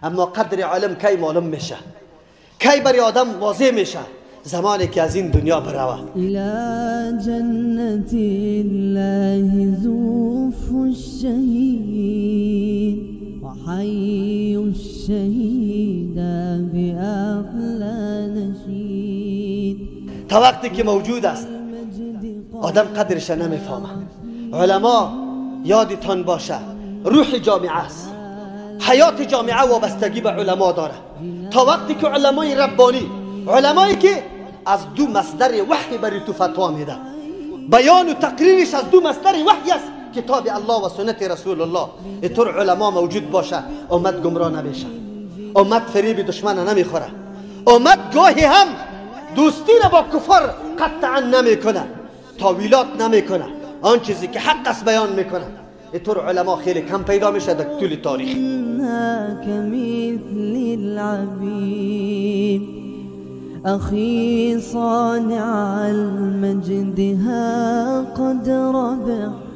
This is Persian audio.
اما قدر عالم کی معلوم میشه؟ کی برای آدم واضح میشه؟ زمانی که از این دنیا بروه. الى جنة الله زوف الشهید وحی الشهید بأعلى نشید. تا وقتی که موجود است آدم قدرش نمیفهمه. علما یادتان باشه روح جامعه است، حیات جامعه وابستگی به علما داره. تا وقتی که علمای ربانی، علمایی که از دو مصدر وحی برای تو فتوا میده، بیان و تقریرش از دو مصدر وحی است، کتاب الله و سنت رسول الله، اینطور علما موجود باشه امت گمراه نمیشه، امت فریب دشمن نمیخوره، امت گاهی هم دوستی را با کفر قطعا نمیکنه، تاویلات نمیکنه، آن چیزی که حق است بیان میکنه. اینطور علما خیلی کم پیدا میشه در طول تاریخ. أخي صانع المجد ها قد ربحت.